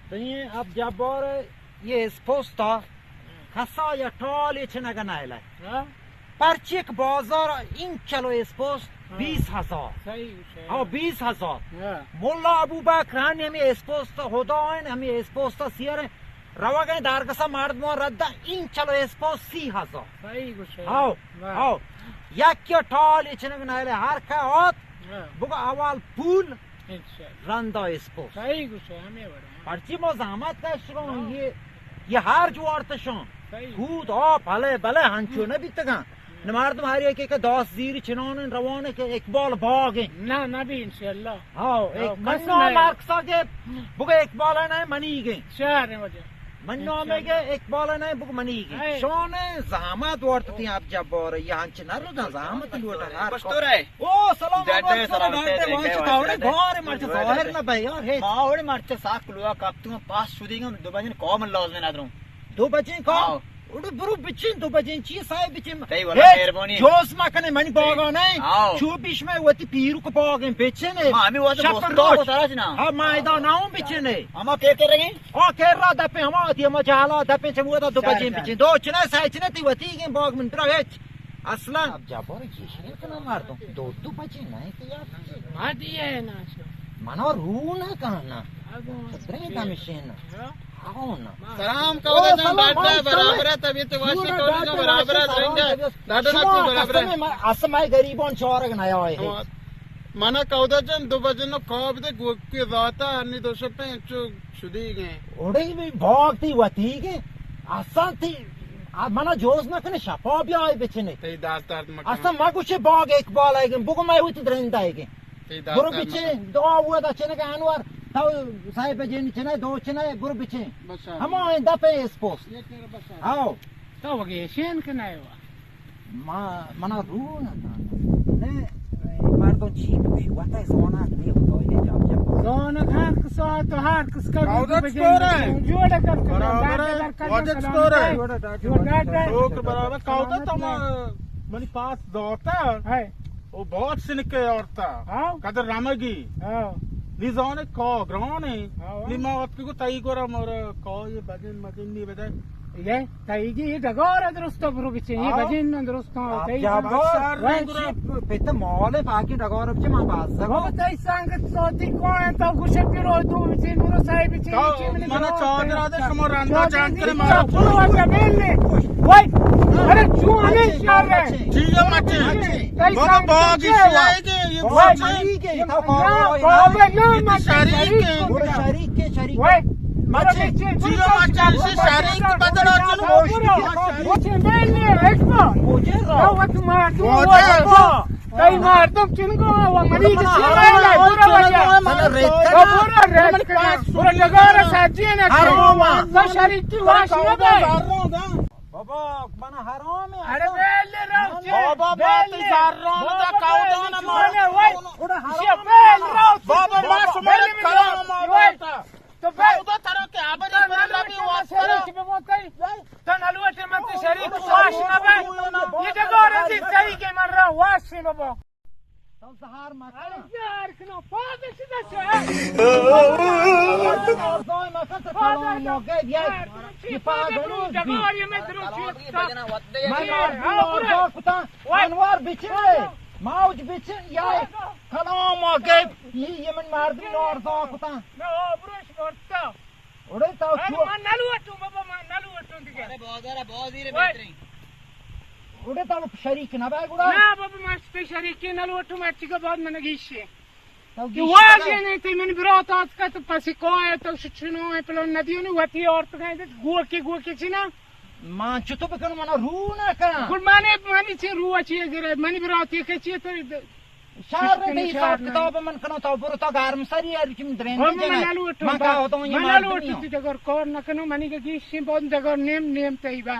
تئی عبدالجبار، یہ اسپوستا کسا یا ٹال چنگا نہ لے۔ ہاں۔ پرچیک بازار این کلو اسپوست ہاں۔ بیس ہزار۔ صحیح گوشے۔ ہاں، بیس ہزار۔ ہاں۔ ملا ابوبکر ہن ہمے اسپوست خدا ہیں، ہمے اسپوست سیر ہیں۔ روگیں دارگسا مردمان رد این کلو اسپوست سی ہزار۔ صحیح گوشے۔ ہاؤ، واہ۔ ہاؤ۔ یک یا ٹال چنگ نہ لے، ہر کا آت، ہاں۔ بگو اول پول، انشاءاللہ۔ رندا اسپوست۔ صحیح گوشے، ہمے وڑا۔ پرچی ما زحمت کش رہا ہوں، ہاں۔ یہ، یہ ہر جوار تشان۔ صحیح۔ کود، آ، بلے، بلے، ہنچو نہ بیتگاں۔ نہ مردم ہر یکے کہ داس زیر چنان روان کہ اقبال باغ ہیں۔ نہ، نہ بھی انشاءاللہ۔ ہاں، ہاں، ایک من کس نام نہ۔ مارکسا کے بگو اقبال ہے نہ منی گے۔ شہر ہے وجہ۔ من نام ہے کہ اقبال ہے نہ بگو منی گے۔ ہے۔ شان زحمت وارت تھی عبدالجبار، یہ ہنچ نہ رہا زحمت لوٹا ہر پشتو رہے۔ او، سلام ڈاکٹر علیکم، سلام ڈاکٹر علیکم، وانچ وانچ تاوڑے تاوڑے بار مرچ ظاہر نہ بھائی یار، ہے۔ ما اوڑے مرچ ساک لوا کپتوں، پاس شدیگم، دو بجن قوم لازم نہ دروں۔ دو بجن قوم؟ آؤ۔ اوڑے برو بچین، دو بجن چی صاحب بچین۔ تئی والا ہیچ مہربانی۔ جوز ما کنے منی باغا نہیں۔ آؤ۔ چو پیش میں وتی پیرو کو باغ ہیں بچنے۔ ما ہمیں واسطے شپ دوستو روچ۔ کو طرح سے نا۔ ہاں، ما ادا نہ ہوں بچنے۔ ہما کے کرے گے؟ او کر را دپے ہما دی ہما جہلا دپے چمو دا دو شہر بجن کا۔ بچین۔ دو چنے سہ چنے تی وتی گے باغ من برا ہیچ۔ اصلاً۔ عبدالجبار یہ شیر کنا مردم۔ دو دو بجے نہ کہ یار۔ ما دیے نا شو۔ منا رو نہ کنا۔ اگو۔ دریں دمشین۔ ہاں۔ آؤ نا۔ سلام او، کودہ جان، سلام، ڈاکٹر سلام۔ برابر ہے، طبیعت واشی شکر کودہ جان، ڈاکٹر برابر ہے، واشی درنگا۔ سلام۔ دادا شما ڈاکٹر برابر ہے۔ اصل میں، اصل میں غریبان چارگ نیا ہے۔ ہاں۔ منا کودہ جان دو بجے نو خواب دے گوکی ذاتا ہنی دو شپے انچو شدیگ ہیں۔ اوڑے بھی باغ تی وتی گے۔ اصل تی، آ، منا جوز نہ کنے شپا بیا آئی بچنے۔ تئی دست درد مکن۔ اصل ما گوشے باغ اقبال آئی گے، بگو میں وتی درندہ آئی گے۔ تئی دست برو درد بچے، مکن۔ دعا ہوا دا چنے کہ انور، تو صاحب جن چنے، دو چنے، برو بچے۔ بس آ۔ ہما آئیں دپے اسپوست۔ یہ تیرا بس آ۔ آؤ۔ تو وگے شین کنے ہوا۔ ما، منا رو نہ کن۔ نے، مردم چی بی، وتا زانات نہیں ہوتا ہے جاب جاب۔ زانات ہر کسا تو ہر کس کا روزی بجے۔ جوڑ کر کے برابر ہے۔ واجد سکور ہے۔ جوڑ کر کے۔ شکر برابر۔ کودہ تما منی پاس داتا۔ ہے۔ او بہت سنکے عورتا۔ ہاں۔ قدر رمگی۔ ہاں۔ نی زانے کا گرانے۔ ہاں۔ نی ما وقت کو تئی گورا مور کا یہ بجن مجن نی بدے۔ یہ تئیگی یہ ڈگار درست برو بچے، یہ ہاں۔ بجن درست ہاں، آپ تئی جا جا۔ بار شر وای رنگ چی را۔ پت مال پاکی ڈگار بچے ما باز۔ بابا تئی سنگت سوتی کون ہے تو گوشے پیرو دو بچے نورو صاحب بچے تو چی منی منا درو چادر آدے شما رندا چادر جان کرے نہیں مارا تو۔ تو آجا بیل نے۔ وای۔ ارے چون ہمیں شر ہے۔ ٹھیک ہے مچے۔ تئی بابا سنگت باغ چی اسی ہے؟ آئے گے، یہ وای۔ بچے۔ منی کے، تھا بابا، بابا، نہ، یہ تو مت شریک شریک ہے۔ کو۔ برو شریک کے، شریک وای۔ مچے۔ برو بچے، جیو برو مچے، بچے، سے شریک بدل آ چلو۔ برو۔ مچے، میں نے ایک بار۔ مجھے را۔ تو وقت مار، تو مجھے وقت را۔ تئی مردم چنگو و منی کسی نہیں، برو وجہ۔ برو ریٹ کرنا۔ برو ڈگار ساجی نہ کرو۔ تو شریک کی واش نہ بے۔ بابا، من حرام ہے۔ ارے بیل رو چے؟ بابا، ما تی زران دا کاودان ما۔ بابا، ما شما کلام ما بابا۔ تو بیل۔ کاودا ترا کہ ابدی پر نبی واسطہ۔ تو نلوٹے من تی شریک واش نہ بے۔ یہ ڈگار دی تئی کہ من را واش نہ بے۔ تو زہر مکن۔ ارے زہر کنو، پادش دچو۔ ارزان مکن تو پادش کلام ما گئے بیا۔ یہ پاگلوز بی۔ ڈگار یہ میں درو چیز۔ من آرزو کتا۔ انوار بچے۔ موج بچے۔ یا کلام ما گئے۔ یہ، یہ من مردم آرزو کتا۔ میں آبروش مرتا۔ اوڑے تو ارے چو۔ من نلوٹوں بابا، من نلوٹوں دیگه۔ ارے بازار بازی رے وای۔ بہترین۔ اوڑے تو شریک نہ بے گڑا؟ نہ بابا، من پہ شریکی نلوٹوں، مرچی کا بعد من گیشے۔ تو تو گیش واجہ نہ۔ نہیں تے من برات آت کا تو پسی کو ہے تو شچنو ہے پلان ندیو نے وتی اور تو گئے گو کے گو کے چنا۔ من چطور بکنم؟ من رو نہ کن۔ گل مانے منی چی رو چی گرے، منی براتی کے چی تو شہر شش تے کنی حساب شہر کتاب نہ۔ من کنو تو برو تو گرم سری ہے، رچم درین بابا، جنا۔ من نلوٹوں، من کا ہوتا ہوں یہ من مردمی نلوٹوں، ہوں۔ تو ڈگار کار نہ کنو، منی کے گیشیں بعد ڈگار نیم، نیم تئی با۔